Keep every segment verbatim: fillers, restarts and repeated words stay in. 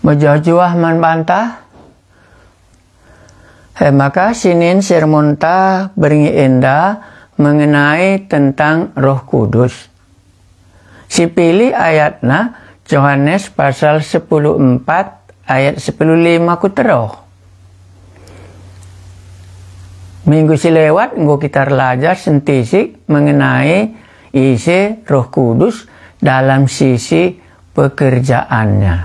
Mejuah-juah man banta. E maka sinin sermonta berngi enda mengenai tentang Roh Kudus. Sipilih ayatna Johanes pasal sepuluh empat ayat sepuluh lima kuteroh. Minggu si lewat enggo kita erlajar sentisik mengenai ise Roh Kudus dalam sisi pekerjaanNa.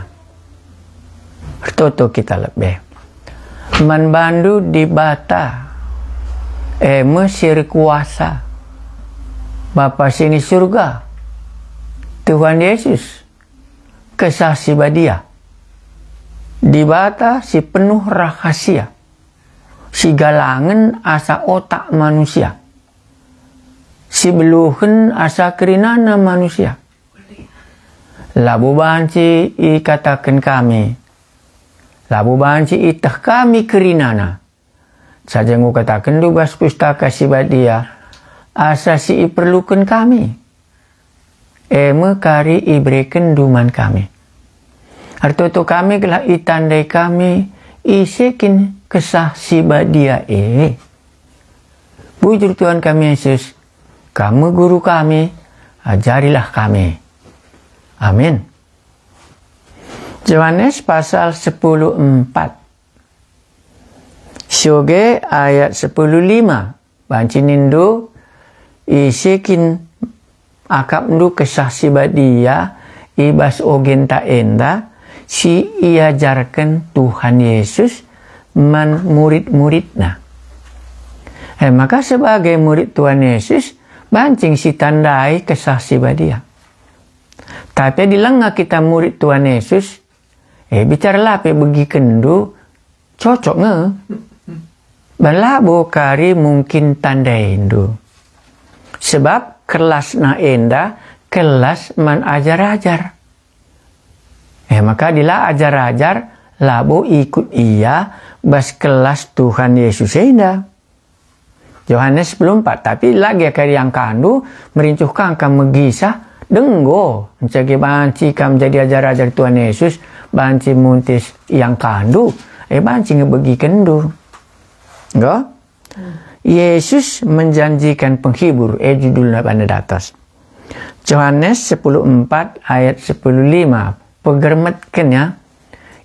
Ertoto kita lebe. Man bandu Dibata, e me si erkuasa, Bapa sini surga, Tuhan Yesus, Kesah Si Badia, Dibata si penuh rahasia, si galangen asa otak manusia, si beluhen asa kerinana manusia. Labo banci ikataken kami, labo banci iteh kami kerinana. Saja enggo katakenndu bas Pustaka Si Badia, asa si iperluken kami, e me kari iberekenndu man kami. Ertoto kami gelah itandai kami ise kin Kesah Si Badia e. Bujur Tuhan kami Yesus, Kam me Guru kami, ajarilah kami. Amin. Johanes pasal sepuluh empat. Sioge ayat sepuluh lima. Banci nindu, ise kin akapndu Kesah Si Badia i bas ogenta enda si iajarken Tuhan Yesus man murid-muridNa. E maka sebagai murid Tuhan Yesus, banci sitandai Kesah Si Badia. Tapi adi langa kita murid Tuhan Yesus, e bicara la pe ibegikenndu, cocok nge. Ban labo kari mungkin tandaindu. Sebab kelasna enda kelas man ajar-ajar. E maka adi la ajar-ajar, labo ikut ia bas kelas Tuhan Yesus enda. Johanes sepuluh empat, tapi lage kari iangkandu, merincuh kam kam megisah, denggo, ncage banci kam jadi ajar-ajar Tuhan Yesus, banci muntis iangkandu, e banci ngebegikenndu. Enggo? Yesus menjanjikan penghibur, e judulna bana datas. Johanes sepuluh empat ayat sepuluh lima, pegermetken ya,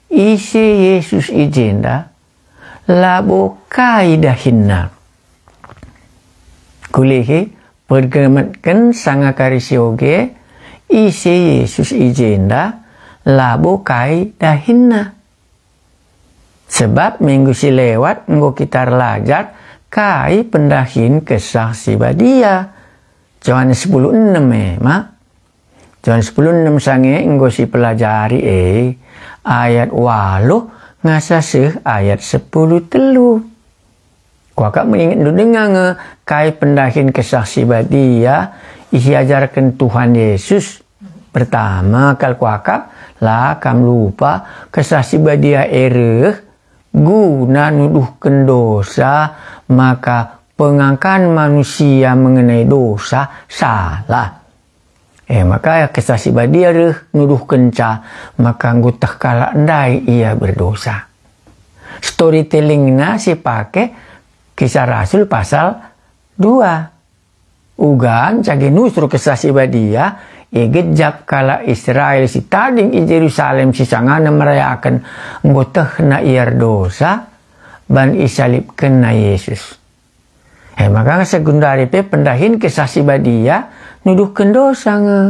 ise Yesus i jenda, labo kai dahinna. Kulihi, pegermetken sanga kari sioge, ise Yesus i jenda, labo kai dahinna. Sebab minggu si lewat enggo kita erlajar kai pendahin Kesah Si Badia. Johanes sepuluh enem e, mak. Johanes sepuluh enem sange enggo sipelajari e, ayat waluh ngasa seh ayat sepuluh telu. Kuakap meningetndu denga nge kai pendahin Kesah Si Badia isiajarken Tuhan Yesus. Pertama kal kuakap, la kam lupa Kesah Si Badia e reh guna nuduhken dosa, maka pengangkan manusia mengenai dosa salah. E maka Kesah Si Badia reh nuduhkenca maka enggo teh kalak ndai ia berdosa. Storytellingna sipake Kisah Rasul pasal dua. Uga ncage nusur Kesah Si Badia, igejap kalak Israel si tading i Jerusalem si sangana merayaken enggo tehna ia erdosa, ban isalibkenna Yesus. E maka segundari pe pendahin Kesah Si Badia nuduhken dosa nge.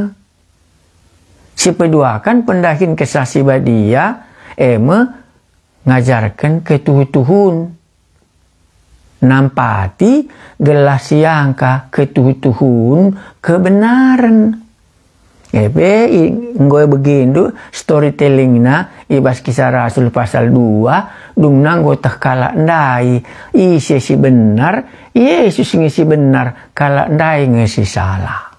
Sipeduaken pendahin Kesah Si Badia e me ngajarken ketuhu-tuhun. Nampati gelah siangka ketuhu-tuhun kebenaren. E pe i-, enggo ibegindu storytellingna i bas Kisah Rasul pasal dua, dungna enggo teh kalak ndai. Ise si benar? Yesus nge si benar, kalak ndai nge si salah.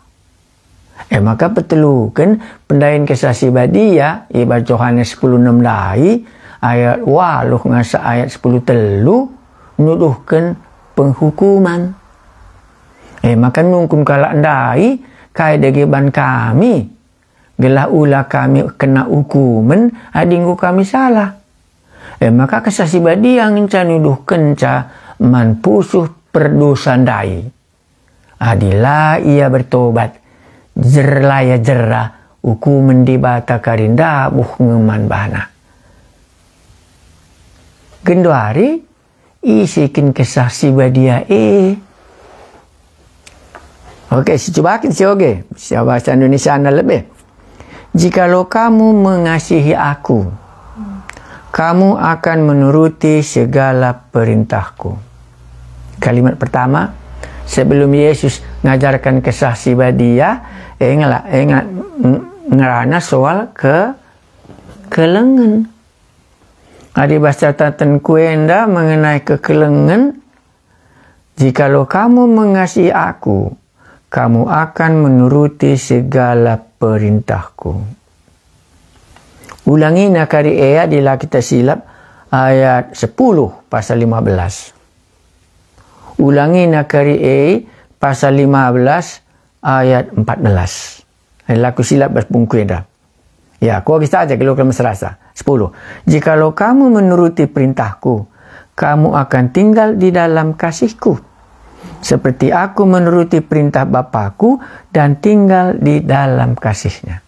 E maka peteluken pendahin Kesah Si Badia i bas Johanes sepuluh enem ndai, ayat waluh ngasa ayat sepuluh telu, nuduhken penghukuman. E maka nungkun kalak ndai, kai dage ban kami? gelah ula kami kena ukumen adi enggo kami salah. E maka Kesah Si Badia ngenca nuduhkenca man pusuh perdosa ndai. Adi la ia bertobat, jer la ia jera, ukumen Dibata kari ndabuh nge man bana. Genduari, ise kin Kesah Si Badia e? Oke, sicubaken si oge, si bahasa Indonesiana lebe. "Jikalau kamu mengasihi aku, kamu akan menuruti segala perintahku." Kalimat pertama, sebelum Yesus ngajarkan Kesah Si Badia, e ngela-, e ngela-, ng-, ngerana soal ke-, kekelengen. Adi bas catatenku enda mengenai kekelengen, "Jikalau kamu mengasihi aku, kamu akan menuruti segala perintahku." Ulangina kari e adi la kita silap, ayat sepuluh pasal lima belas. Ulangina kari e pasal lima belas ayat empat belas. Eh, la kusilap bas buku enda. Ya, kuagis saja geluh kalak serasa. Sepuluh. "Jikalau kamu menuruti perintahku, kamu akan tinggal di dalam kasihku, seperti aku menuruti perintah Bapakku dan tinggal di dalam kasihnya."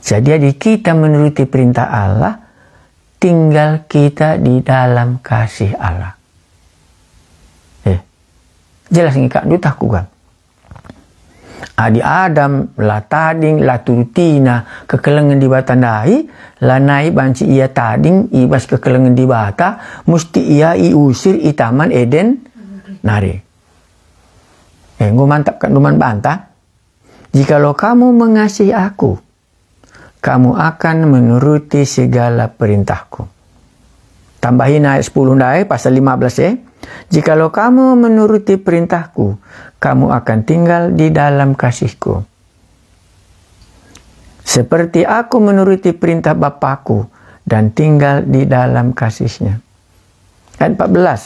Jadi, adi kita menuruti perintah Allah, tinggal kita di dalam kasih Allah. Eh, jelas nge kak ndutah kuga. Adi Adam la tading, la turutina kekelengen Dibata ndai, lanai banci ia tading i bas kekelengen Dibata, musti ia iusir i Taman Eden nari. Eh, enggo mantap kak nduman banta. "Jikalau kamu mengasihi aku, kamu akan menuruti segala perintahku." Tambahina ayat sepuluh ndai, pasal lima belas e, "Jikalau kamu menuruti perintahku, kamu akan tinggal di dalam kasihku, seperti aku menuruti perintah Bapakku dan tinggal di dalam kasihnya." Ayat empat belas,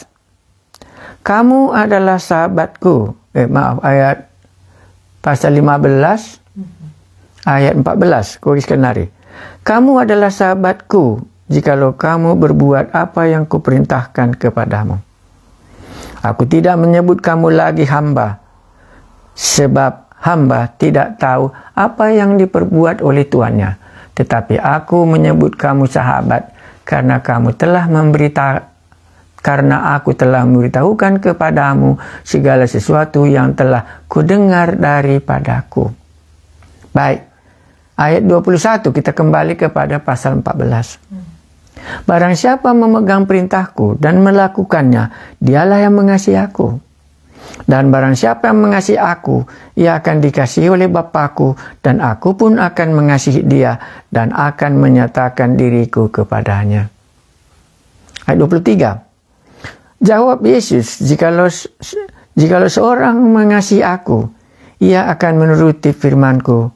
"Kamu adalah sahabatku." Eh, maaf, ayat pasal lima belas, ayat empat belas, kuagis kenari. "Kamu adalah sahabatku, jikalau kamu berbuat apa yang kuperintahkan kepadamu. Aku tidak menyebut kamu lagi hamba, sebab hamba tidak tahu apa yang diperbuat oleh tuannya. Tetapi aku menyebut kamu sahabat, karena kamu telah memberita-, karena aku telah memberitahukan kepadamu segala sesuatu yang telah kudengar daripadaku." Baik, ayat dua puluh satu, kita kembali kepada pasal empat belas. "Barang siapa memegang perintahku dan melakukannya, dialah yang mengasihi aku. Dan barang siapa yang mengasihi aku, ia akan dikasihi oleh Bapakku, dan aku pun akan mengasihi dia dan akan menyatakan diriku kepadanya." Ayat dua puluh tiga. Jawab Yesus, "Jikalau s-, s-, jikalau seorang mengasihi aku, ia akan menuruti firmanku,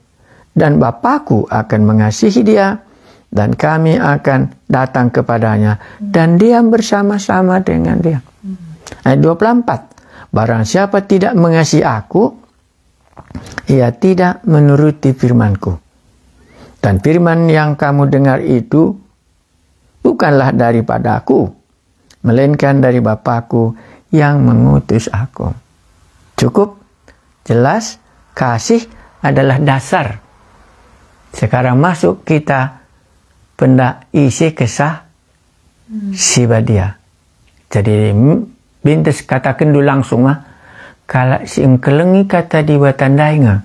dan Bapakku akan mengasihi dia, dan kami akan datang kepadanya dan diam bersama-sama dengan dia." Ayat dua puluh empat, "Barang siapa tidak mengasihi aku, ia tidak menuruti firmanku. Dan firman yang kamu dengar itu bukanlah daripadaku, melainkan dari Bapakku yang mengutus aku." Cukup jelas, kasih adalah dasar. Sekarang masuk kita penda isi Kesah Si Badia. Jadi, m-, bintes katakenndu langsung, ah, kalak si engkelengi kata Dibata ndai nge,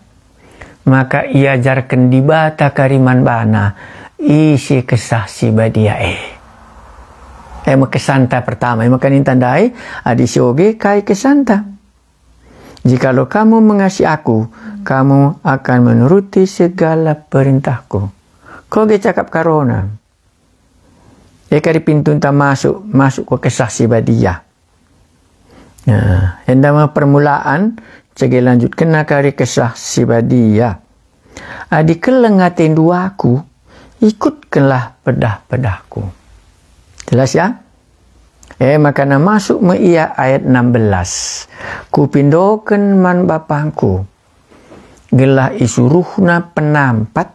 maka iajarken Dibata kari man bana isi Kesah Si Badia e. E me kesanta pertama, e maka ninta ndai, adi sioge kai kesanta. "Jikalau kamu mengasihi aku, kamu akan menuruti segala perintahku." Koge cakap karona. E kari pintunta masuk, masuk ku Kesah Si Badia. Nah, enda me permulaan, cege lanjutkenna kari Kesah Si Badia. "Adi keleng atendu aku, ikutkenlah pedah-pedahku." Jelas ya? E, makana masuk me ia ayat enam belas. "Kupindoken man Bapangku, gelah isuruhna penampat,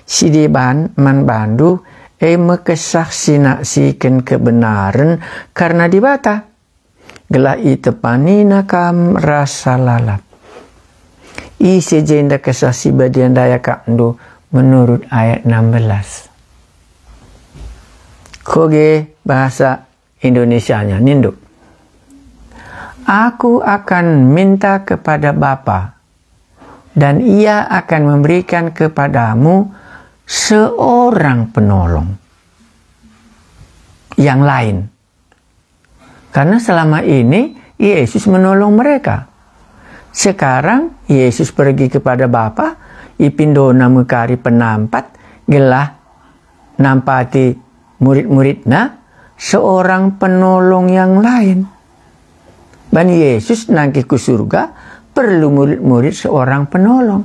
si deban man bandu, e me Kesah si naksiken kebenaren kerna Dibata, gelah itepanina kam rasa lalap. Ise jenda Kesah Si Badia ndai akapndu menurut ayat enam belas. Koge bahasa Indonesianya, nindu, "Aku akan minta kepada Bapa, dan Ia akan memberikan kepadamu seorang penolong yang lain." Karena selama ini Yesus menolong mereka. Sekarang Yesus pergi kepada Bapa, ipindona me kari penampat, gelah nampati murid-muridna seorang penolong yang lain. Ban Yesus nangkih ku surga, perlu murid-murid seorang penolong.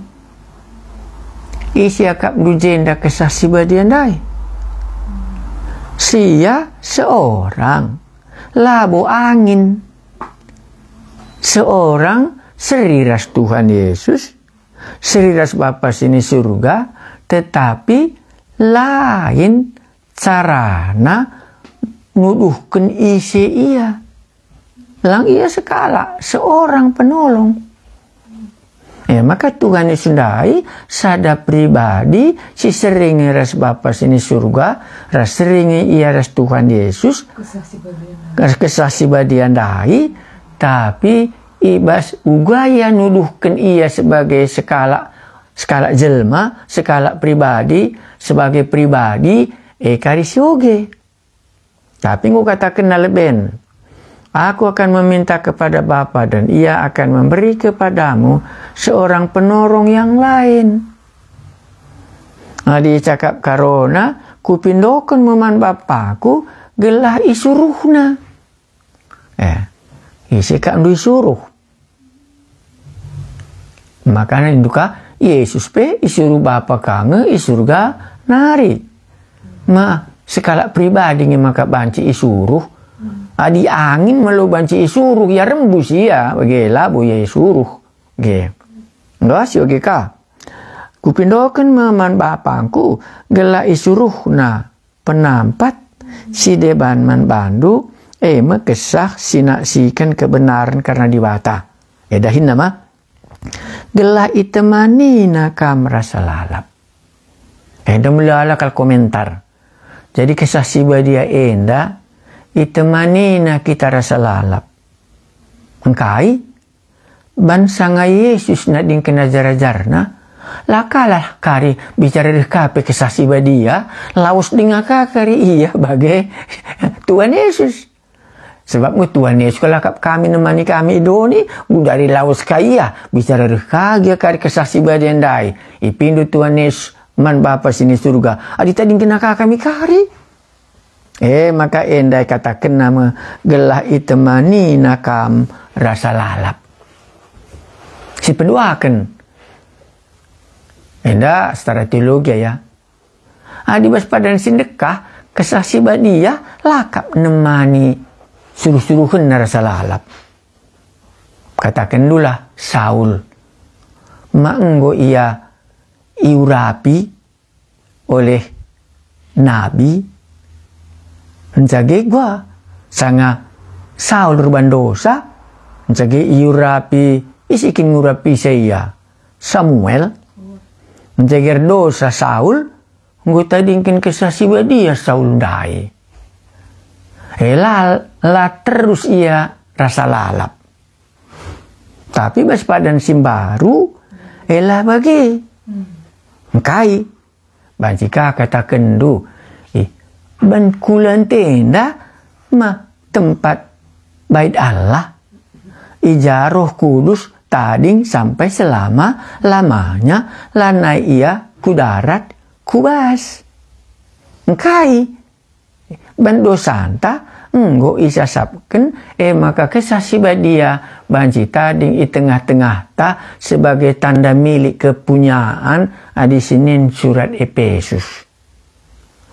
Ise akapndu jenda Kesah Si Badia ndai? Sia seorang, labo angin. Seorang seri ras Tuhan Yesus, seri ras Bapa si ni surga, tetapi lain carana nuduhken ise ia. Lang ia sekalak, seorang penolong. E, maka Tuhan Yesus ndai sada pribadi si sering ras Bapa si ni surga, ras sering ia ras Tuhan Yesus, Kesah Si Badia. Ras Kesah Si Badia ndai, tapi i bas uga ia nuduhken ia sebagai sekalak, sekalak jelma, sekalak pribadi, sebagai pribadi, e kari si oge. Tapi enggo katakenna leben, "Aku akan meminta kepada Bapa, dan Ia akan memberi kepadamu seorang penolong yang lain." Adi cakap Karona, "Kupindoken me man Bapaku, gelah isuruhNa." Eh, ise kak ndu isuruh? Makana nindu ka, Yesus pe isuruh Bapa ka nge i surga nari. Ma, sekalak pribadi nge maka banci isuruh. Adi angin malo banci isuruh, ia rembus ia, bage labo ia isuruh. Ge. Ndo si oge ka. Kupindoken me man Bapangku, gelah isuruhNa penampat si deban man bandu, e me Kesah si naksiken kebenaren kerna Dibata. E dahinna ma, gelah itemanina kam rasa lalap. Enda melala kal komentar. Jadi Kesah Si Badia enda itemanina kita rasa lalap. Engkai? Ban sanga Yesus nadingken ajar-ajarNa, la kalah kari bicara reh ka pe Kesah Si Badia, lawes denga ka kari ia bage Tuhan Yesus. Sebab nge Tuhan Yesus kalakap kami nemani kami i doni, gundari lawes ka ia, bicara reh ka gia kari Kesah Si Badia ndai, ipindo Tuhan Yesus man Bapa si ni surga, adi tadingkenna ka kami kari. E maka enda ikatakenna me gelah itemanina kam rasa lalap. Sipeduaken. Enda secara teologi ya. Adi bas padan si ndekah, Kesah Si Badia lakap nemani suruh-suruhenna rasa lalap. Katakendulah Saul, ma enggo ia iurapi oleh nabi, nca ge gua sanga Saul erban dosa, nca ge iurapi, ise kin ngurapi ia? Samuel. Nca ge erdosa Saul, enggo tadingken Kesah Si Badia Saul ndai. E la, la terus ia rasa lalap. Tapi bas padan si mbaru, e la bage. Engkai? Banci ka katakenndu, ih, ban kula ntenda ma tempat Bait Allah. I ja Roh Kudus tading sampai selama-lamanya, lanai ia ku darat, ku bas. Engkai? Ban dosanta enggo isasapken, e maka Kesah Si Badia banci tading i tengah-tengahta sebagai tanda milik kepunyaan adi sinen surat Epesus.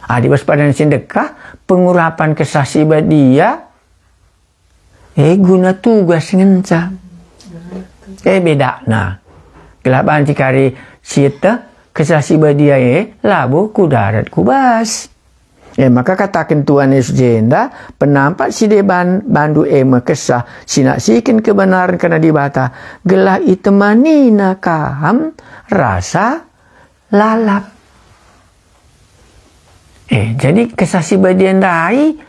Adi bas padan si ndekah, pengurapan Kesah Si Badia, e guna tugas ngenca. E bedakna. Gelah banci kari sieteh, Kesah Si Badia e labo ku darat ku bas. E maka kataken Tuhan Yesus jenda, penampat si deban bandu e me kesah si naksiken kebenaren kerna Dibata, gelah itemanina kam rasa lalap. Eh, jadi Kesah Si Badia ndai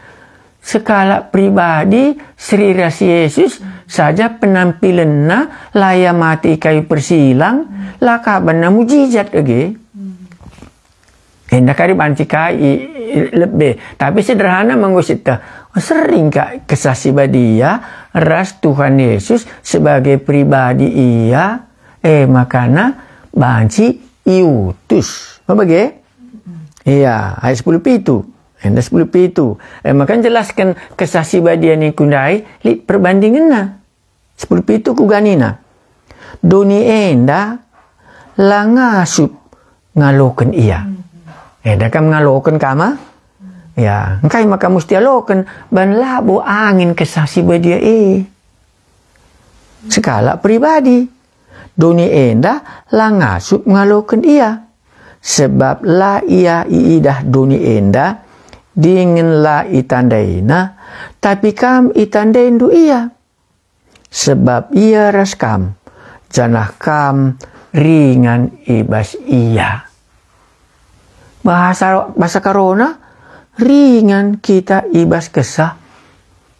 sekalak pribadi seri ras Yesus saja penampilenna, la ia mate i kayu persilang, la kabanna mujizat age. Enda kari banci kai i, i, lebe, tapi sederhana menggo sieteh. Sering ka Kesah Si Badia ras Tuhan Yesus sebagai pribadi ia, eh, makana banci iutus. Apa bage? Iya, ayat sepuluh pitu. Enda sepuluh pitu. Eh, maka jelasken Kesah Si Badia ningku ndai lit perbandingenna. Sepuluh pitu kuga nina, "Doni enda la ngasup ngaloken ia." Enda kam ngaloken kama? Ya, engkai maka musti aloken, ban labo angin Kesah Si Badia e. Sekalak pribadi. Doni enda la ngasup ngaloken ia, sebab la ia iidah doni enda, dingen la itandaina, tapi kam itandaindu ia, sebab ia ras kam, janah kam ringan i bas ia. Bahasa, bahasa Karona, ringan kita i bas Kesah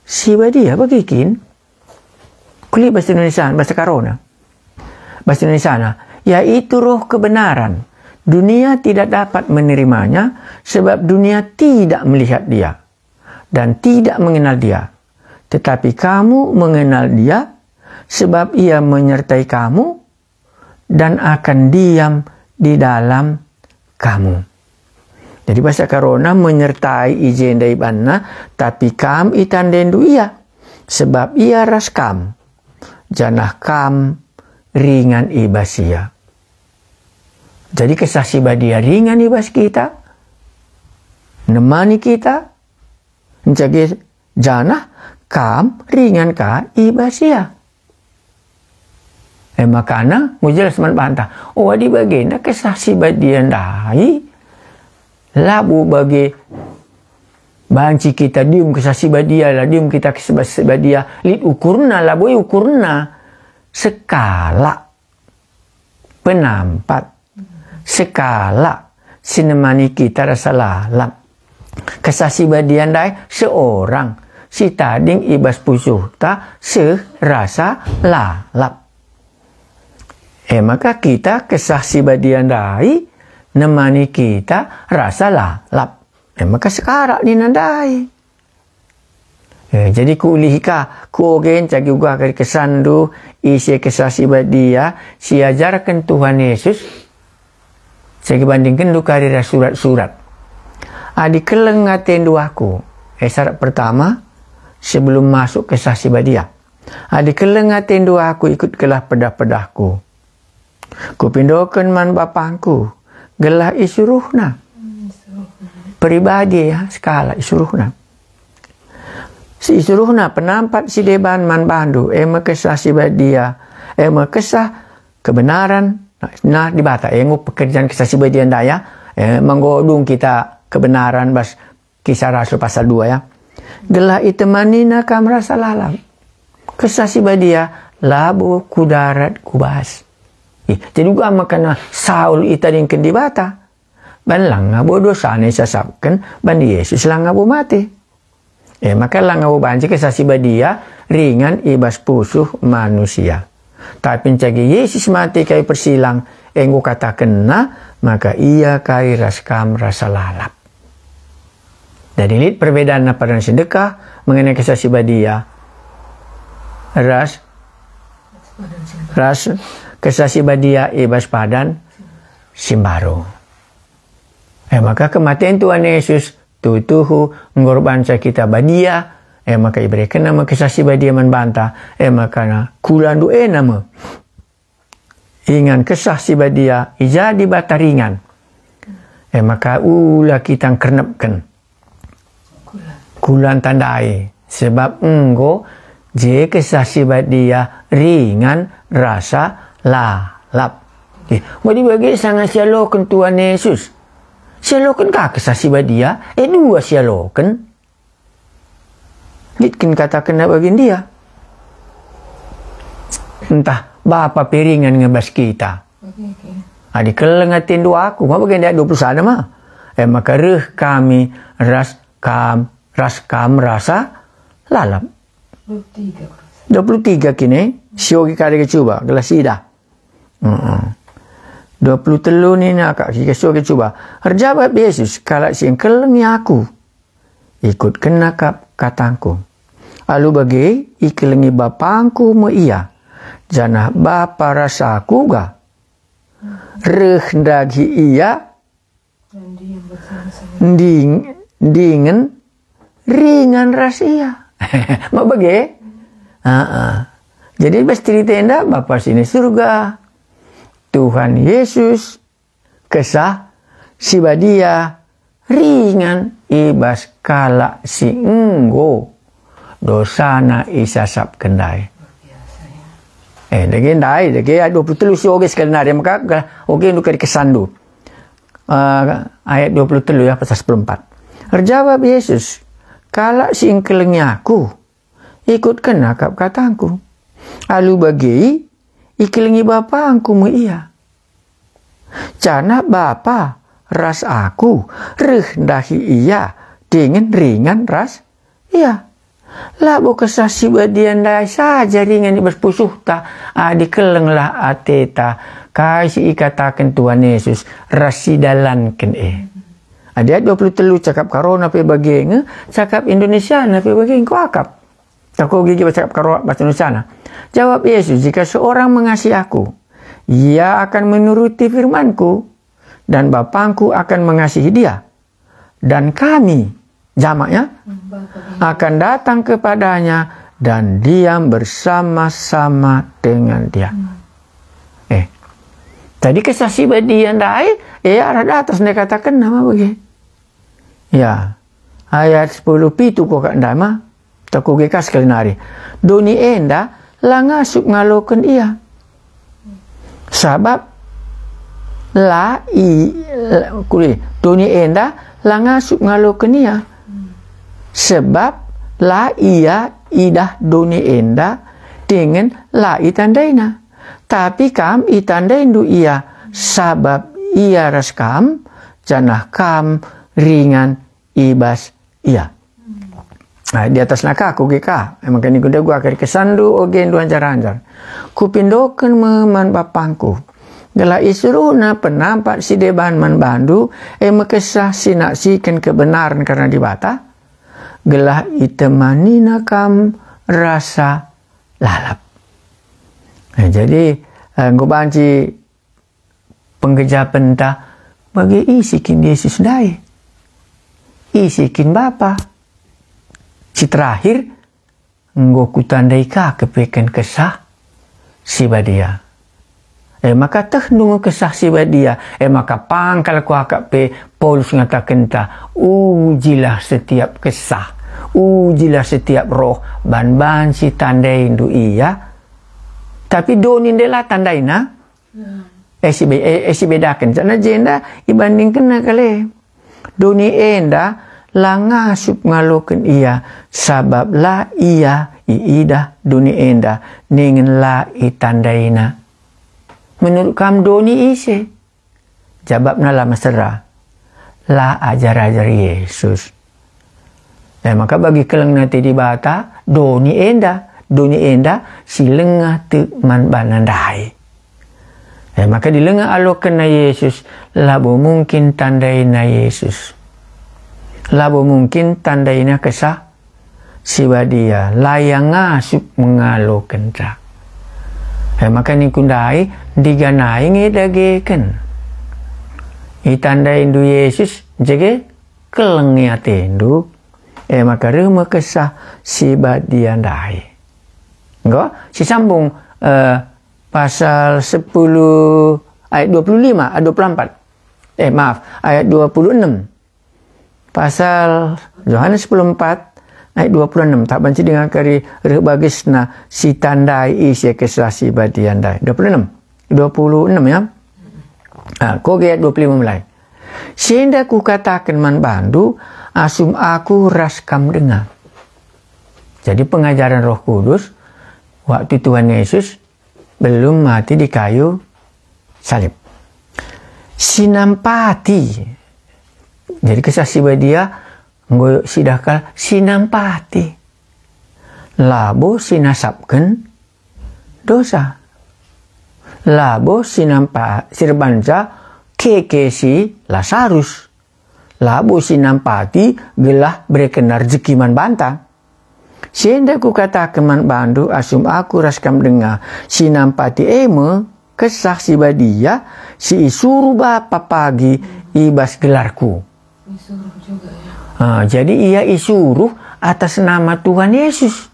Si Badia, bage kin? Kulit bahasa Indonesia, bahasa Karona. Bahasa Indonesiana, yaitu Roh kebenaran. Dunia tidak dapat menerimanya, sebab dunia tidak melihat dia dan tidak mengenal dia. Tetapi kamu mengenal dia, sebab ia menyertai kamu dan akan diam di dalam kamu. Jadi bahasa Karona menyertai i jenda ibanna, tapi kam itandaindu ia, sebab ia ras kam, janah kam ringan i bas ia. Jadi Kesah Si Badia ringan i bas kita, nemani kita, ncage janah kam ringan ka i bas ia. E makana, mujelas man banta, o adi bagenda Kesah Si Badia ndai, labo bage banci kita dium Kesah Si Badia, la dium kita Kesah Si Badia, lit ukurna, labo ukurna. Sekalak penampat, sekalak si nemani kita rasa lalap. Kesah Si Badia ndai seorang si tading i bas pusuhta seh rasa lalap. E maka kita Kesah Si Badia ndai nemani kita rasa lalap. E maka sekarak nina ndai. Eh, jadi kuulihi ka, kuoge ncage uga kari kesanndu ise Kesah Si Badia si ajarken Tuhan Yesus, ncage bandingkenndu kari ras surat-surat. Adi keleng atendu aku, eh, syarat pertama, sebelum masuk Kesah Si Badia. Adi keleng atendu aku, ikutkelah pedah-pedahku. Kupindoken man bapangku, gelah isuruhna. Pribadi, ya, sekalak isuruhna. Si isuruhna penampat si deban man bandu, e me Kesah Si Badia, e me Kesah kebenaran. Nah, Dibata, e enggo pekerjan Kesah Si Badia ndai, ya. E, menggo dung kita kebenaran bas Kisah Rasul pasal dua, ya. Gelah itemanina kam rasa lalap. Kesah Si Badia labo ku darat ku bas. Ih, jadi uga makana Saul itadingken Dibata. Ban langa bo dosana isasapken, ban Yesus langa bo mate. E maka langa bo banci Kesah Si Badia ringan i bas pusuh manusia. Tapi ncage Yesus mate i kayu persilang, enggo katakenNa maka Ia kari ras kam rasa lalap. Jadi lit perbedaanna padan si ndekah mengenai Kesah Si Badia ras, ras Kesah Si Badia i bas padan si mbaru. E maka kematen Tuhan Yesus tuhu-tuhu enggo erbanca kita badia, e maka iberekenNa me Kesah Si Badia man banta, e maka kulandu ena me. Ingan Kesah Si Badia i ja Dibata ringan. E maka ula kita ngkernepken. Kulan tandai, sebab enggo je Kesah Si Badia ringan rasa lalap. Eh, bage-bage sanga sialoken Tuhan Yesus. Sialoken ka Kesah Si Badia, eh, dua sialoken. Lit kin katakenna bagi ndia? Ntah Bapa pe ringan nge bas kita. Oke, oke. Adi keleng atendu aku, ma bage ndia dua puluh sada ma. E maka reh kami ras kam, ras kam rasa lalap. Dua puluh tiga, Pak. Dua puluh tiga kine, sioge kari ke cuba, gelah sidah. Heeh. Dua puluh telu nina kak, sioge cuba. Erjabap Yesus, "Kalak si engkelengi aku, ikutkenna kap katangku. Alu bage, ikelengi Bapangku me ia, janah Bapa ras aku ga reh ndagi ia, nding-, ndingen ringan ras ia." Ma bage? Aa. Jadi bas cerita enda, Bapa sini surga, Tuhan Yesus, Kesah Si Badia ringan i bas kalak si enggo dosana isasapken ndai. Eh, dage ndai, dage ayat dua puluh telu si oge sekali nari, maka oge ndu kari kesandu. Eh, ayat dua puluh telu ya, pasal sepuluh empat. Erjabap Yesus, "Kalak si engkelengi aku, ikutkenna kap katangku. Alu bage, ikelengi Bapangku me ia. Janah Bapa ras aku reh ndahi ia dingen ringan ras ia." Labo Kesah Si Badia ndai saja ringan i bas pusuhta, adi kelenglah ateta kai si ikataken Tuhan Yesus ras sidalanken e. Adi ayat dua puluh telu cakap Karona pe bage nge, cakap Indonesiana pe bage nge, kuakap. Tako gigi cakap Karo-, bahasa Indonesiana. Jawab Yesus, "Jika seorang mengasihi aku, ia akan menuruti firmanku, dan Bapangku akan mengasihi dia. Dan kami," jamaknya, "akan datang kepadanya dan diam bersama-sama dengan dia." Eh, tadi Kesah Si Badia ndai, eh, arah atas ndai katakenna ma bage. Ya, ayat sepuluh pitu ko kak ndai ma, tako ge ka sekali nari. Doni enda la ngasup ngaloken ia. Sabap la i, la, kuli, doni enda la ngasup ngaloken ia. Sebab la ia idah doni enda, dingen la itandaina. Tapi kam itandaindu ia, sabap ia ras kam, janah kam ringan i bas ia. Nah, di atas nakaku ge ka, emang keni kuda gua kari kesandu oge ndu anjar-anjar. Kupindoken me man bapangku, gelah isuruhna penampat si deban man bandu, e me Kesah si naksiken kebenaren kerna Dibata, gelah itemanina kam rasa lalap. Nah, jadi, eh, enggo banci penggejapenta, bage ise kin Yesus ndai? Ise kin Bapa? Si terakhir, enggo kutandai ka kepeken Kesah Si Badia. E maka tehndu nge Kesah Si Badia, e maka pangkal kuakap pe Paulus ngatakenta, "Ujilah setiap kesah, ujilah setiap roh, ban banci tandaindu ia." Tapi doni ndai la tandaina, e si be-, e, e si bedaken, janah jenda ibandingkenna kale. Doni enda la ngasup ngaloken ia, sabap la ia iidah doni enda, dingen la itandaina. Menurut kam doni ise? Jabapna la mesera, la ajar-ajar Yesus. E maka bagi keleng ate Dibata, doni enda, doni enda si lengah tek man bana ndai. E maka dilengah alokenna Yesus, labo mungkin tandaina Yesus. Labo mungkin tandaina Kesah Si Badia, la ia ngasup ngalokenca. E maka ningku ndai, ndiganai nge dageken. Itandaindu Yesus, jege kelengi atendu. E maka reh me Kesah Si Badia ndai. Enggo, sisambung, eh, pasal sepuluh ayat dua puluh lima, eh, dua puluh empat. Eh, maaf, ayat dua puluh enam. Pasal Yohanes sepuluh empat ayat dua puluh enam. Tak banci denga kari reh bagesna si tandai ise Kesah Si Badia ndai. Dua puluh enam. Dua puluh enam, ya. Ah, kuga ayat dua puluh lima mulai. "Si enda kukataken man bandu, asum aku ras kam denga." Jadi pengajaren Roh Kudus, waktu Tuhan Yesus belum mati di kayu salib. Sinampati. Jadi Kesah Si Badia enggo sidah kal sinampati. Labo sinasapken dosa. Labo sinampa-, sirbanca keke si Lasarus. Labo sinampati gelah bereken rejeki man banta. Si enda kukataken man bandu asum aku ras kam denga, sinampati e me Kesah Si Badia si isuruh Bapa pagi i bas gelarku. Isuruh juga, ya. Ah, jadi ia isuruh atas nama Tuhan Yesus.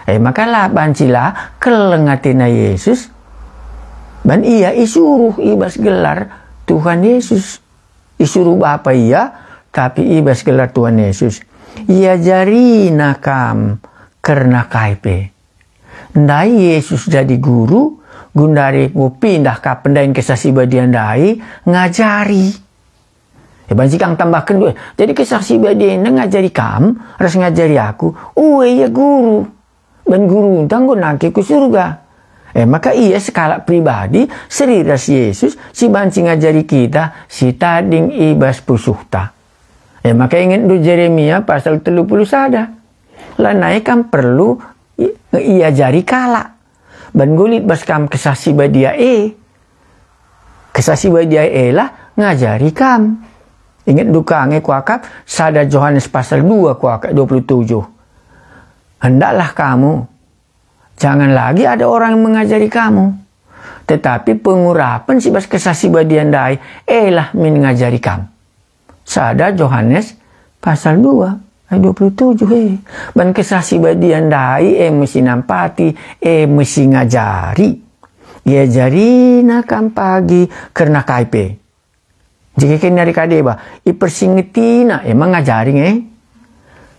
E maka la banci la keleng atena Yesus, ban ia isuruh i bas gelar Tuhan Yesus. Isuruh Bapa ia, tapi i bas gelar Tuhan Yesus. Iajarina kam kerna kai pe. Ndai Yesus jadi guru, gundari enggo pindah ka pendahin Kesah Si Badia ndai ngajari. E banci kam tambahken dua. Jadi Kesah Si Badia enda ngajari kam, ras ngajari aku, ue ia guru. Ban gurunta enggo nangkih ku surga. E maka ia sekalak pribadi, seri ras Yesus, si banci ngajari kita si tading i bas pusuhta. E maka ingetndu Jeremia pasal telu puluh sada. Lanai kam perlu i-, iajari kalak. Ban enggo lit bas kam Kesah Si Badia e. Kesah Si Badia e lah ngajari kam. Ingetndu ka nge kuakap sada Johanes pasal dua kuakap dua puluh tujuh. Hendaklah kamu, jangan lagi ada orang yang mengajari kamu, tetapi pengurapen si bas Kesah Si Badia ndai, elah min ngajari kam. Sada Johanes pasal dua ayat dua puluh tujuh, e. Ban Kesah Si Badia ndai e me si nampati, e me si ngajari. Iajarina kam pagi kerna kai pe. Jika kin nari ka deba, ipersingetina, e me ngajari nge.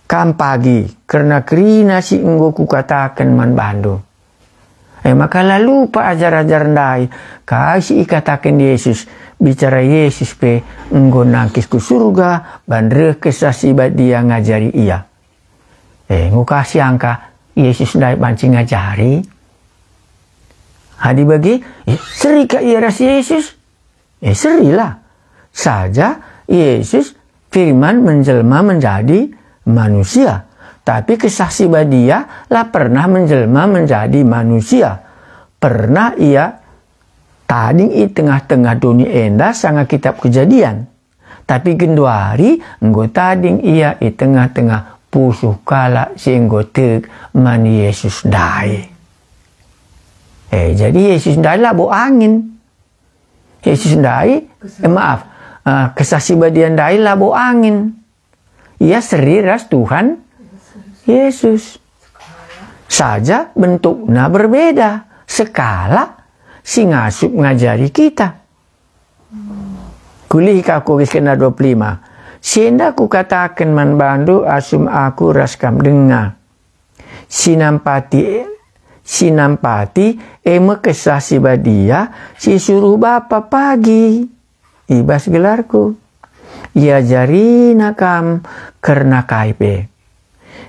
Kam pagi kerna kerina si enggo kukataken man bandu. E maka la lupa ajar-ajar ndai kai si ikataken Yesus, bicara Yesus pe enggo nangkih ku surga, ban reh Kesah Si Badia ngajari ia. E, enggo ka siangka Yesus ndai banci ngajari? Adi bage, e, seri ka ia ras Yesus? E, serilah. Saja Yesus firman menjelma menjadi manusia. Tapi Kesah Si Badia la pernah menjelma menjadi manusia. Pernah ia tading i tengah-tengah doni enda sanga kitab Kejadian. Tapi genduari enggo tading ia i tengah-tengah pusuh kalak si enggo tek man Yesus ndai. E, jadi Yesus ndai labo angin. Yesus ndai, eh, maaf, eh, Kesah Si Badia ndai labo angin. Ia seri ras Tuhan Yesus. Saja bentukna berbeda, sekalak si ngasup ngajari kita. Kulihi ka ku ayat dua puluh lima. Si enda kukataken man bandu asum aku ras kam denga. Sinampati, sinampati e me Kesah Si Badia si suruh Bapa pagi i bas gelarku. Iajarina kam kerna kai pe.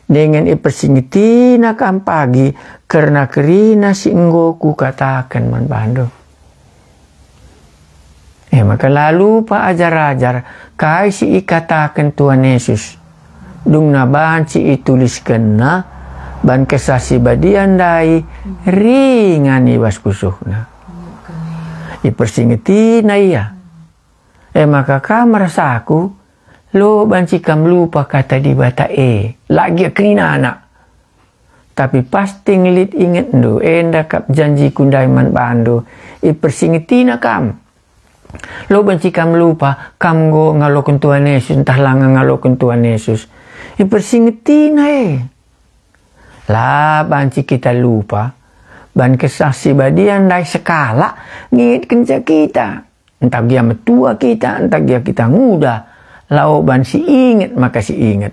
Dingen ipersingetina kam pagi kerna kerina si enggo kukataken man bandu. E maka la lupa ajar-ajar kai si ikataken Tuhan Yesus. Dungna banci ituliskenna ban Kesah Si Badia ndai ringan i bas pusuhna. Ipersingetina ia. E maka kam ras aku, lo banci kam lupa kata Dibata e, la gia kerinana. Tapi pasti ngelit ingetndu, enda kap janjiku ndai man bandu, ipersingetina kam. Lo banci kam lupa, kam enggo ngaloken Tuhan Yesus, ntah langa ngaloken Tuhan Yesus. Ipersingetina e. La banci kita lupa, ban Kesah Si Badia ndai sekalak ngingetkenca kita. Ntah gia metua kita, ntah gia kita nguda, labo banci inget maka si inget.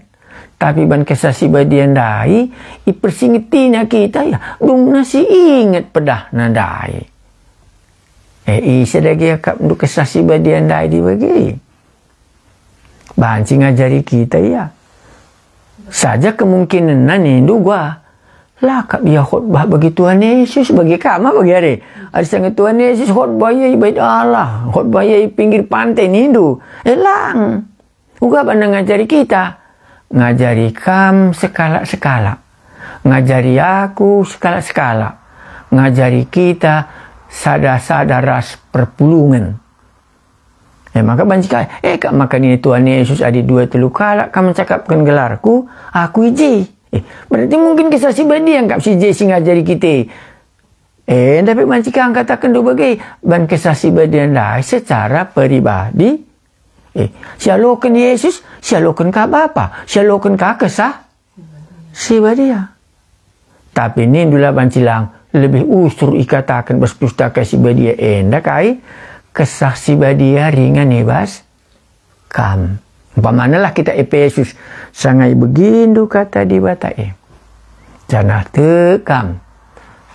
Tapi ban Kesah Si Badia ndai, ipersingetina kita, ya, dungna si inget pedahna ndai. Eh, ise dage akapndu Kesah Si Badia ndai adi bage? Banci ngajari kita ia. Saja kemungkinenna nindu gua, la kap ia khotbah bagi Tuhan Yesus, bagi kama bagi are. Adi sanga Tuhan Yesus khotbah ia i Bait Allah, khotbah ia i pinggir pante nindu. Eh, lang. Uga bana ngajari kita, ngajari kam sekalak-sekalak, ngajari aku sekalak-sekalak, ngajari kita sada-sada ras perpulungen. Eh, maka banci ka, eh, kap maka nina Tuhan Yesus, "Adi dua telu kalak kam mencakapken gelarku, aku i je." Eh, berarti mungkin Kesah Si Badia kap si je si ngajari kita. Eh, enda pe banci ka ngkatakenndu bage, ban Kesah Si Badia ndai secara peribadi. Eh, sialoken Yesus, sialoken ka Bapa, sialoken ka Kesah Si Badia. Tapi nindu la banci lang, lebih usur ikataken bas Pustaka Si Badia enda kai, Kesah Si Badia ringan i bas kam. Umpamana lah kita Epesus, sanga ibegindu kata Dibata e. Janah tek kam,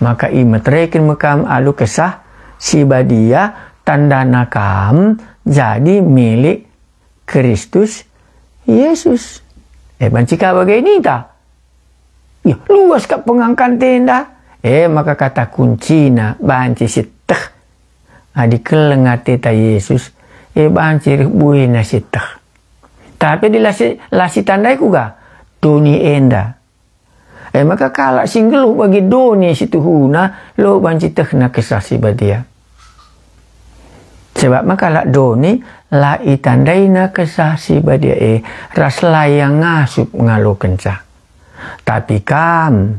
maka imetereken me kam alu Kesah Si Badia, tandana kam jadi milik Kristus Yesus. Eh, banci ka bage ninta. Ya, luas kap pengangkanta enda. Eh, maka kata kuncina banci sieteh. Adi keleng ateta Yesus, eh, banci reh buena sieteh. Tapi adi la si, la sitandai kuga doni enda. Eh, maka kalak si nggeluh bagi doni si tuhuna, lo banci tehna Kesah Si Badia. Sebab me kalak doni la itandaina Kesah Si Badia e, ras la ia ngasup ngalokenca. Tapi kam,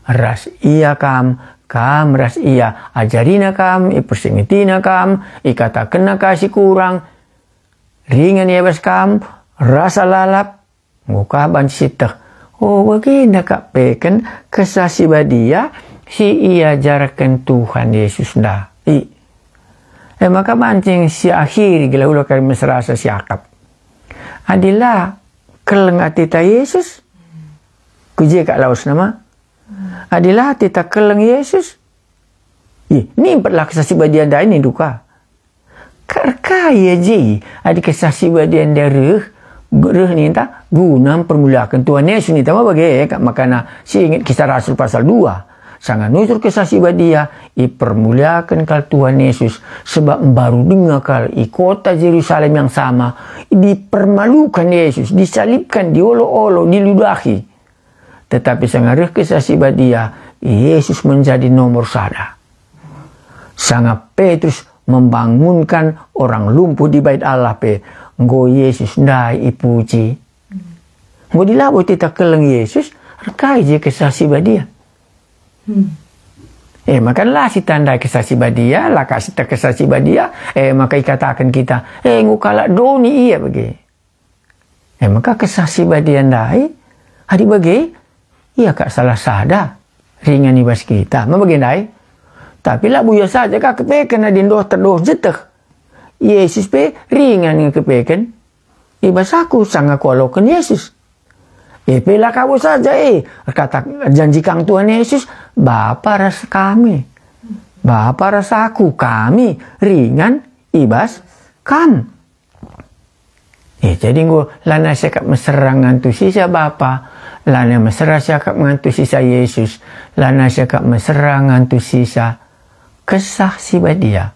ras ia kam, kam ras ia, ajarina kam, ipersingetina kam, ikatakenna kai si kurang, ringan ia bas kam, rasa lalap, enggo ka banci sieteh. Oh, bagenda kap peken Kesah Si Badia si iajarken Tuhan Yesus ndai. E maka banci siakhiri gelah ula kari mesera siakap. Adi la keleng ateta Yesus, ku je kap lawesna ma. Adi la ateta keleng Yesus, ih, nimpetlah Kesah Si Badia ndai nindu ka. Ka erkai ia je, adi Kesah Si Badia ndai reh, reh ninta guna mpermuliaken Tuhan Yesus ninta ma bage, kap makana siinget Kisah Rasul pasal dua. Sanga nusur Kesah Si Badia, ipermuliaken kal Tuhan Yesus, sebab mbaru denga kal i kota Jerusalem yang sama, dipermalukan Yesus, disalibkan, diolok-olok, diludahi. Tetapi sanga reh Kesah Si Badia, Yesus menjadi nomor sada. Sanga Petrus membangunkan orang lumpuh di Bait Allah pe, enggo Yesus ndai ipuji. Enggo adi labo ateta keleng Yesus, erkai je Kesah Si Badia. Hmm. Eh, maka la sitandai Kesah Si Badia, la ka sieteh Kesah Si Badia, eh, maka ikataken kita, eh, enggo kalak doni ia bage. E maka Kesah Si Badia ndai, adi bage, ia kap salah sada ringan i bas kita. Ma bage ndai? Tapi labo ia saja ka kepeken adi ndoh terdoh jeteh. Yesus pe ringan nge kepeken i bas aku sanga kualoken Yesus. E pe la kabo saja e, kata janji kang Tuhan Yesus, Bapa ras kami. Bapa ras aku, kami ringan i bas kam. Eh, jadi enggo lanai siakap mesera ngantusisa Bapa, lanai mesera siakap ngantusisa Yesus, lanai siakap mesera ngantusisa Kesah Si Badia.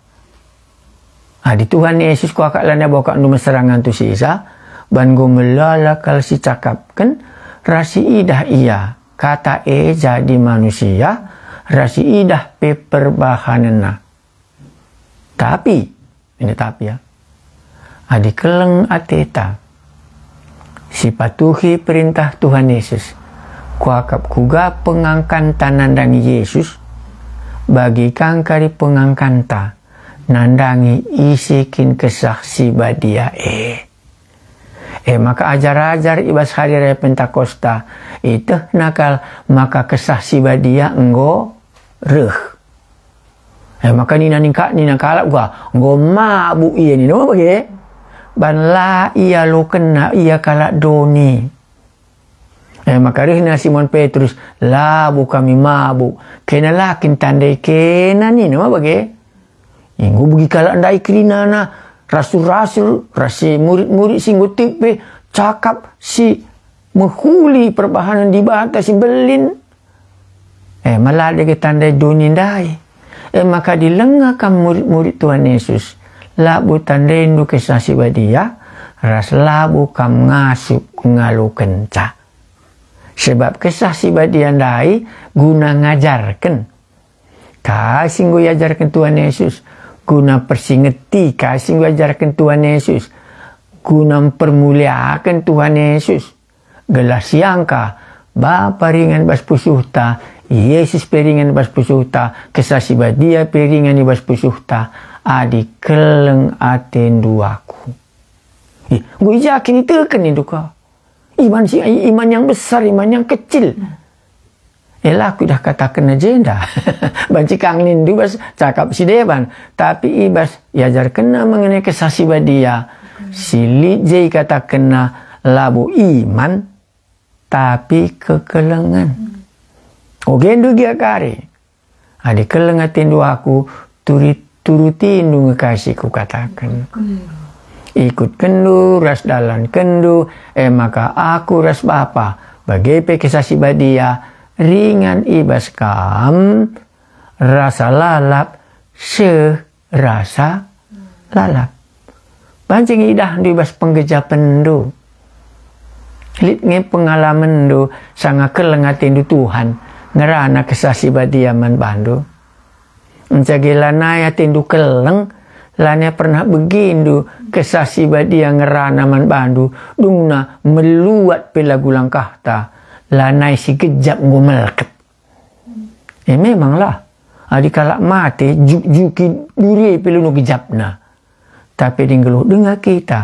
Adi Tuhan Yesus kuakap lanai bo akapndu mesera ngantusisa, ban enggo melala kal sicakapken, ras siidah Ia, Kata e jadi manusia, ras siidah pe perbahanenNa. Tapi, ini tapi ya, adi keleng ateta, sipatuhi perintah Tuhan Yesus, kuakap kuga pengangkanta nandangi Yesus, bagi ka kari pengangkanta nandangi ise kin Kesah Si Badia e. E maka ajar-ajar i bas hari raya Pentakosta, ietehna kal maka Kesah Si Badia enggo reh. E maka nina ningka, nina kalak uga, "Enggo mabuk ia," nina bage. Ban la ialokenna ia kalak doni. E maka rehna Simon Petrus, "Labo kami mabuk, kena la kin tandai kena," nina ma bage. Enggo begi kalak ndai kerinana, rasul-rasul, ras si murid-murid si enggo tek pe cakap si mehuli perbahanen Dibata si mbelin. E, mala dage tandai doni ndai. E maka adi langa kam murid-murid Tuhan Yesus, labo tandaindu Kesah Si Badia, ras labo kam ngasup ngalokenca. Sebab Kesah Si Badia ndai guna ngajarken. Kai si enggo iajarken Tuhan Yesus? Guna mpersingeti kai si enggo iajarken Tuhan Yesus. Guna mpermuliaken Tuhan Yesus. Gelah siangka, Bapa ringan bas pusuhta, Yesus pe ringan bas pusuhta, Kesah Si Badia pe ringan i bas pusuhta, adi keleng atendu aku. Ih, enggo i ja kin iteken nindu ka. Iman si, iman yang besar, iman yang kecil. E la kuidah katakenna jenda. Banci kang nindu bas cakap si deban. Tapi i bas iajarkenna mengenai Kesah Si Badia, si lit je ikatakenna labo iman, tapi kekelengen. Ogendu gia kari. Adi keleng atendu aku, turi-, turutindu nge kai si kukataken. Ikutkenndu ras dalankenndu, e maka aku ras Bapa, bage pe Kesah Si Badia, ringan i bas kam, rasa lalap seh rasa lalap. Banci nge idahndu i bas penggejapenndu. Lit nge pengalamenndu sanga keleng atendu Tuhan ngerana Kesah Si Badia man bandu. Nca ge lanai atendu keleng, lanai pernah begindu Kesah Si Badia ngerana man bandu, dungna meluat pe lagu langkahta, lanai si gejap enggo melket. E memanglah, adi kalak mate, juk-juki duri pe labo gejapna. Tapi adi nggeluh denga kita,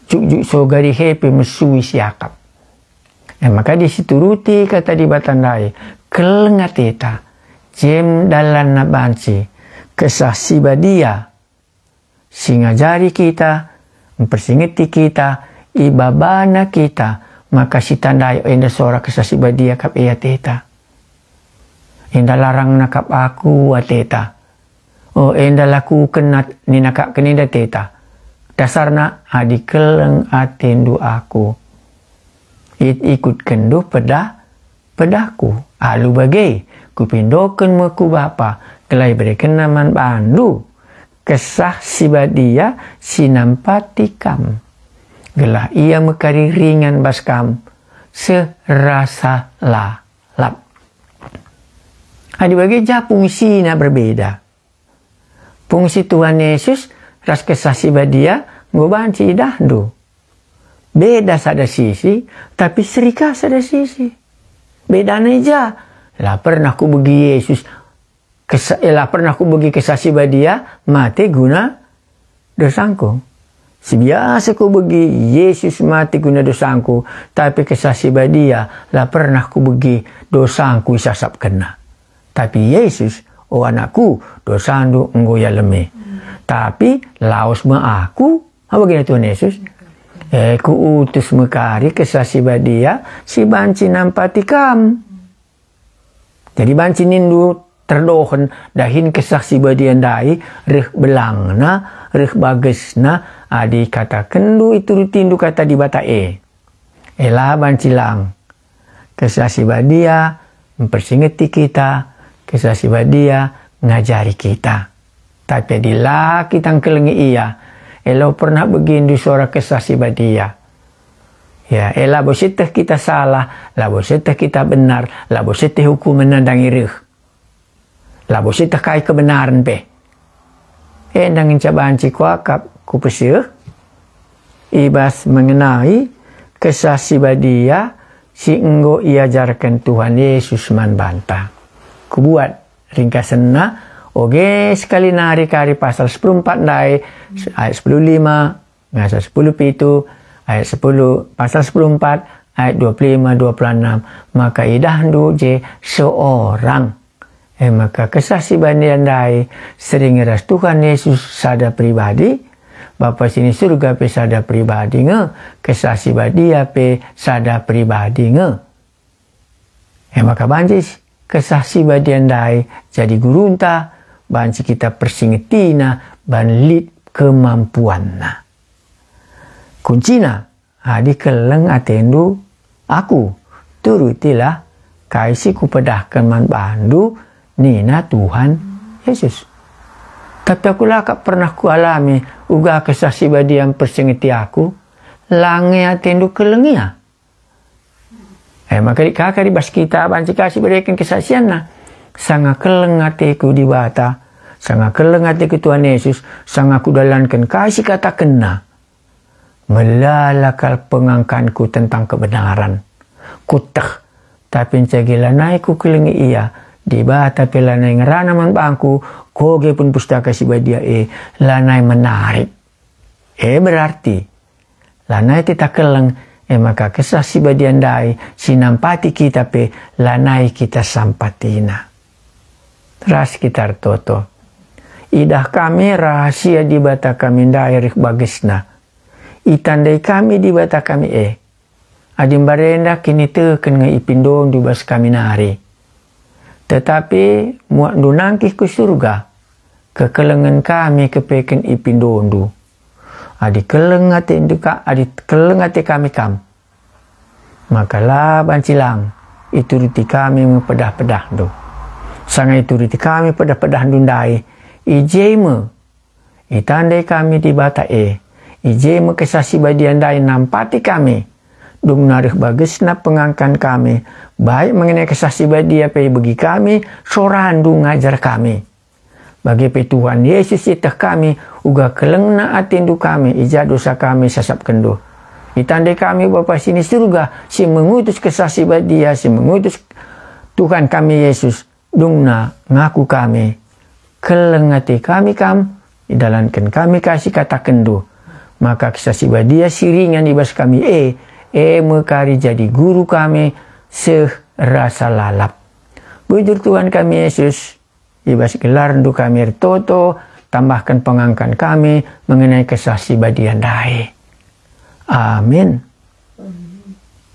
juk-juk soga dihe pe mesui siakap. E maka adi situruti kata Dibata ndai, keleng ateta, jem dalanna banci, Kesah Si Badia, si ngajari kita, mpersingeti kita, ibabana kita, maka sitandai enda sora Kesah Si Badia kap e ateta. Enda larangna kap aku ateta. O, enda lakukenna nina kap ken enda ateta. Dasarna, adi keleng atendu aku. It-, ikutkenndu pedah pedahku. Alu bage, kupindoken me ku Bapa, gelah iberekenNa man bandu Kesah Si Badia si nampati kam, gelah Ia me kari ringan bas kam, seh rasa lalap. Adi bage, ja fungsina berbeda. Fungsi Tuhan Yesus ras Kesah Si Badia enggo banci idahndu. Beda sada sisi, tapi seri ka sada sisi. Bedana i ja, la pernah kubegi Yesus, kesa-, eh, la pernah kubegi Kesah Si Badia mate guna dosangku. Sibiasa kubegi Yesus mate guna dosangku, tapi Kesah Si Badia la pernah kubegi dosangku isasapkenNa. Tapi Yesus, "O anakku, dosandu enggo ialemi." Tapi lawes me aku, apa gina Tuhan Yesus? "Eh, kuutus me kari Kesah Si Badia si banci nampati kam." Jadi banci nindu terdohen dahin Kesah Si Badia ndai reh belangna, reh bagesna, adi katakenndu iturutindu kata Dibata e. Ela banci lang. Kesah Si Badia mpersingeti kita, Kesah Si Badia ngajari kita. Tapi adi la kita ngkelengi Ia, ela pernah begindu sora Kesah Si Badia. Ya, ela labo sieteh kita salah, labo sieteh kita benar, labo sieteh hukumen nandangi reh. Labo sieteh kai kebenaren pe. Enda ngenca banci kuakap, kupeseh i bas mengenai Kesah Si Badia si enggo iajarken Tuhan Yesus man banta. Kubuat ringkasenna, oge sekali nari kari pasal sepuluh empat ndai, ayat sepuluh lima, ngasa sepuluh pitu, ayat sepuluh, pasal sepuluh empat, ayat dua puluh lima, dua puluh enam, maka idahndu je seorang. E maka Kesah Si Badia ndai sering ras Tuhan Yesus sada pribadi, Bapa si ni Surga pe sada pribadi nge, Kesah Si Badia pe sada pribadi nge. E maka banci Kesah Si Badia ndai jadi gurunta, banci kita persingetina ban lit kemampuanna. Kuncina, adi keleng atendu aku, turutilah kai si kupedahken man bandu, nina Tuhan Yesus. Tapi aku la kap pernah kualami uga Kesah Si Badia mpersingeti aku, la nge atendu keleng ia. E maka lit ka kari bas kita banci ka si ibereken kesaksianna. Sanga keleng ateku Dibata, sanga keleng ateku Tuhan Yesus, sanga kudalanken kai si katakenNa. Melala kal pengangkanku tentang kebenaran. Kueteh, tapi ncage lanai kukelengi ia, Dibata pe lanai ngerana man bangku, koge pun Pustaka Si Badia e lanai menarik. E berarti, lanai kita keleng, e maka Kesah Si Badia ndai si nampati kita pe lanai kita sampatina. Ras kita ertoto. Idah kami rahasia Dibata kami ndai reh bagesna. Itandai kami Dibata kami e. Adi mbarenda kiniteken nge ipindondu bas kami nari. Tetapi muatndu nangkih ku Surga, kekelengen kami kepeken ipindondu. Adi keleng atendu ka, adi keleng ate kami kam, maka la banci lang ituruti kami me pedah-pedahndu. Sanga ituruti kami pedah-pedahndu ndai, i je me itandai kami Dibata e, i je me Kesah Si Badia ndai nampati kami. Dungna reh bagesna pengangkan kami, baik mengenai Kesah Si Badia pe ibegi kami sorandu ngajar kami. Bage pe Tuhan Yesus ieteh kami, uga kelengna atendu kami, i ja dosa kami sasapkenndu. Itandai kami Bapa si ni Surga, si mengutus Kesah Si Badia, si mengutus Tuhan kami Yesus, dungna ngaku kami, keleng ate kami kam, idalanken kami kai si katakenndu. Maka Kesah Si Badia si ringan i bas kami e, e me kari jadi guru kami seh rasa lalap. Bujur Tuhan kami Yesus, i bas gelarNdu kami ertoto, tambahken pengangkan kami mengenai Kesah Si Badia ndai. Amin.